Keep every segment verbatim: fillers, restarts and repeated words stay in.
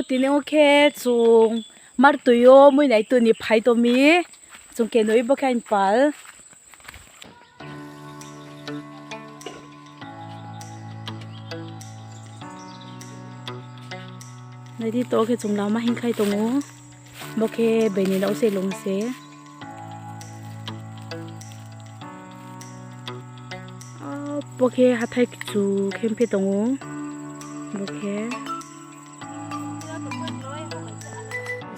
Tini o khe chung martui yo mui nai tui ni phai tong mi. Chung kenoi bo khe aini pal. Nai di, to khe chung lama hingkhlai tong ou. Bo khe bini nouh se lung se. Bo khe hathái kchu khe phi tong ou. Bo khe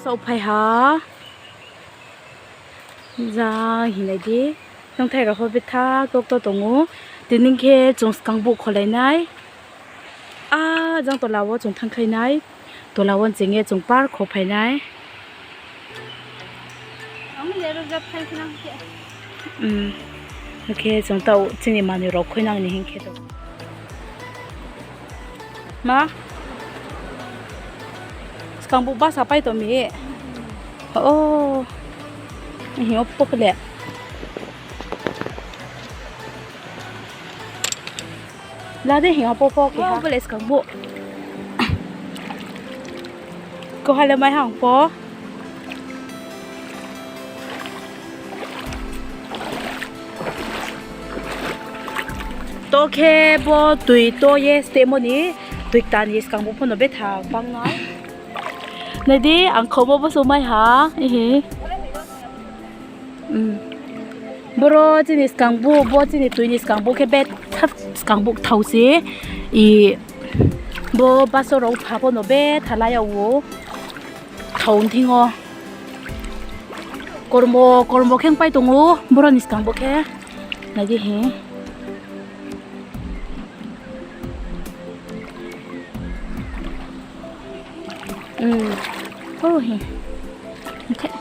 saohphai ha. Jang hinai di. Nungthai rao pho betha khe okto tong ou. Tini khe chung skangbuh kholai nai. A, jang tola wo chung thanngkhlai nai. Tola wo nching ye chung par kho phai nai. Hing khe chung taoh chini manoi rao khuinang ni hing khe tong. Ma? Skangbuh basa pai tong mi? O, hing o pho khe le. La de, hing o pho pho khe ha. Bo le skangbuh. Koha le mai hang pho. To khe bo tui to ye stehmo ni, tui kta ni skangbuh pho no betha bang nai. Nai di, ang khomo bo so mai ha. Boro chini skangbuh, bo chini tui ni skangbuh khe betha skangbuh kthao se. Bo baso rao pha pho no betha la yag ou. Kthao thing o. Kormo, kormo khe pai tong ou, boro ni skangbuh khe. Nai di hing.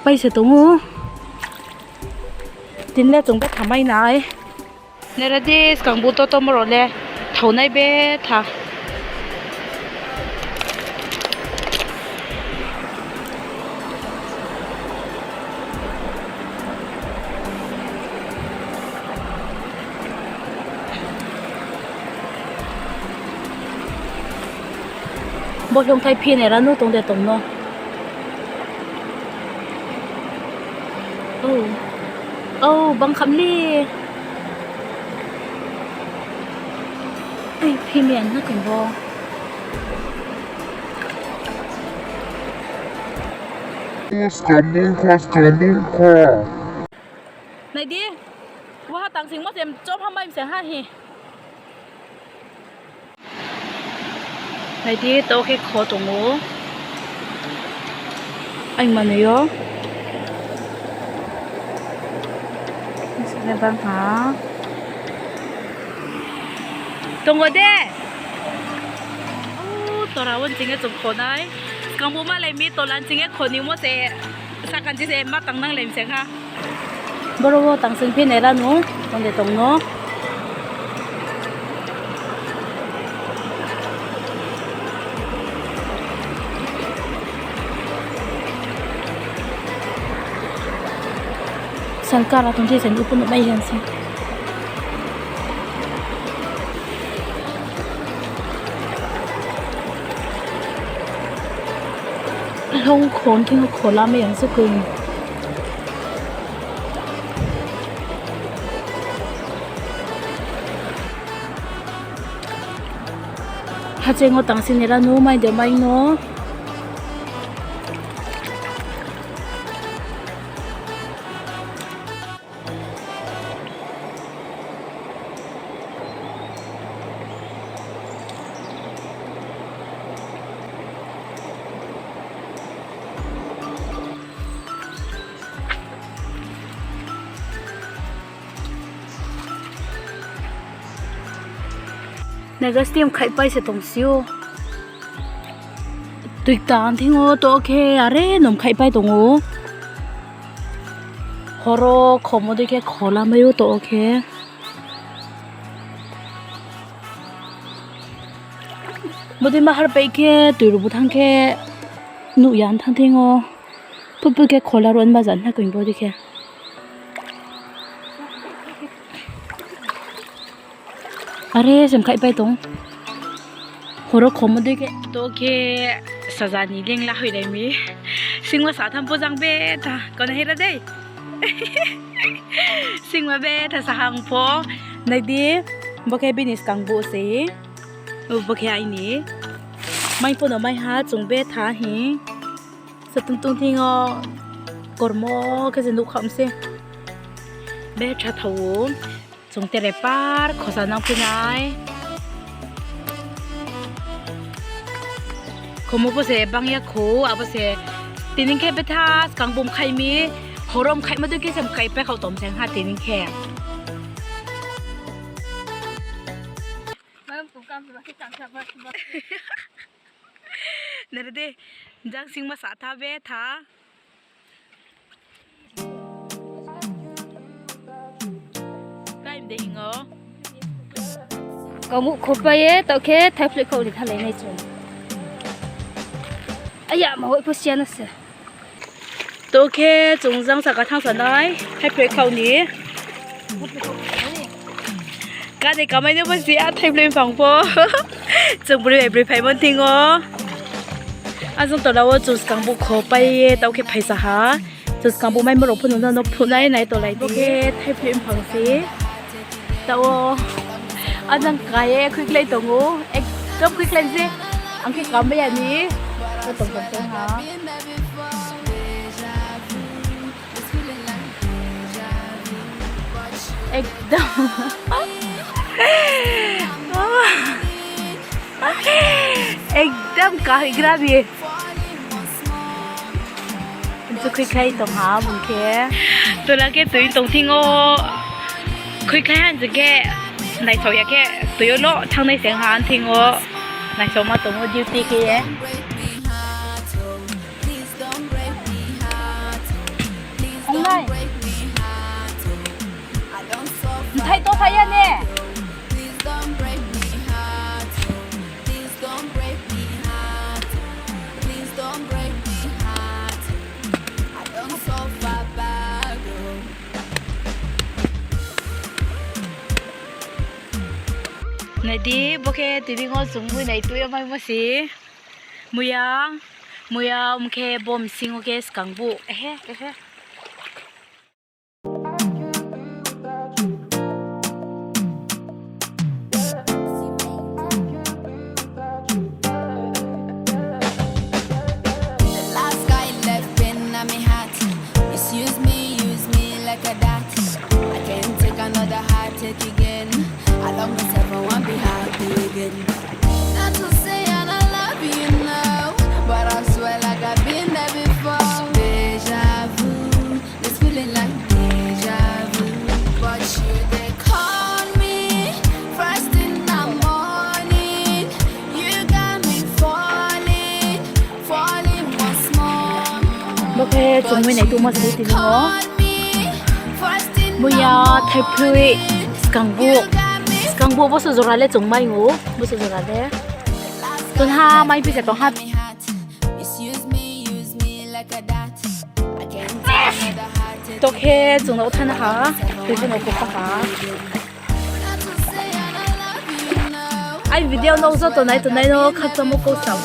Pai se tong ou. Tini le chung betha mai nai. Nai ra di, skangbuh totomo rao le thaonai betha. Bo hloungthai phi nai ra nu tong de tong no. O, bang kham le. Phi mi ang na kong bo. Nai di, waha tangsingmo se chom ham bai mse ha hi. Nai di, to khe kho tong ou. Aini manoi yo. Bang ha. Tong o de. O, tola wo nching ye chung kho nai. Skangbuh malai mi tola nching ye kho ni mo se. Sakan chi se ma tangnang le mse ha. Boro wo tangsing phi nai ra nu, tong de tong no. Salka ra tong se, sen upu no mai hen se. Hloung khon thing khola mai yang se koi. Hacheng o tangsing nai ra nu mai de mai no. Nai ga, steam khaihpai se tong si ou. Tui kta thing o to khe are nom khaihpai tong ou. Horo khomo dei khe khola mai ou to khe. Bodei ma harpai khe tui rao bu thanng khe nuh ya thanng thing o. Pupu khe khola ro nma jan na koi bo dei khe. Are sem khaihpai tong. Horo khomo dei khe. To khe Saja ni leng la hoihlai mi. Singma sa tham pho jang betha. Kona hira dei. Singma betha sa hang pho. Nai di. Bo khe bini skangbuh se. Bo khe aini. Mai pho no mai ha chung betha hi. Sa tungtung thing yo. Kormo khe se nuh kha mi se. Betha thao. Chung tere par khosa nang phi nai. Khomo pho se bang ya kho, abo se tini khe betha skangbuh mkhaih mi, horom khaihmo dei khe se mkhaih pai khaoh tom se ha tini khe. Nai di, jang singma sa tha betha. Time de hing o. Skangbuh khopai ye, taoh khe thaiphloi khaoh ni thalai nai chung. Aya, ma hoih pho siya na se. Taoh khe chung jang saka thanngsa nai, thaiphloi khaoh ni. Kade kamai no bo si a thaiphloi mphang pho. Chung broi bai broi phaimo thing o. Ajang tola wo chung skangbuh khopai ye taoh khe phaisa ha. Chung skangbuh maimo rao pho no no phnuh nai nai tolai di. Bo khe thaiphloi mphang se. Taoh wo ajang ka ye khuikhlai tong ou. Ekdom khuikhlai se. Ang khe kamai ya ni. Taoh tong tong tong ha. Ekdom. Ekdom kahoi gra bi. Chu khuikhlai tong ha bung khe. Tola khe tui tong thing o. Khuikhlai han je khe. Naisao ya khe tui yo lo thanng nai se ha thing o. Naisao ma tong o duty khe ye. Mthai to phai ya ne. Nai di, bo khe tini wo chung mui nai tui yo maimo se. Muya, muya, um khe bo bsing yo khe skangbuh. Ehe, ehe. The last guy left pain in my heart. Misuse me, use me like a dat. I can't take another heartache again. I love myself, I won't be happy again. Not to say I don't love you now, but I swear like I've been there before. Deja vu, this feeling like deja vu. But you they call me first thing in the morning. You got me falling, falling once more. Bo khe chung mui nai tongmo se tini wo. Muya thaiphloi skangbuh. Skangbuh boso jora le chung mai ou, boso jora le. Tongha mai phi se tongha. Taoh khe chung no thanng ha, tui chung no khupa ha. Ai video no joto nai tongnai no khakchangmo kau sao.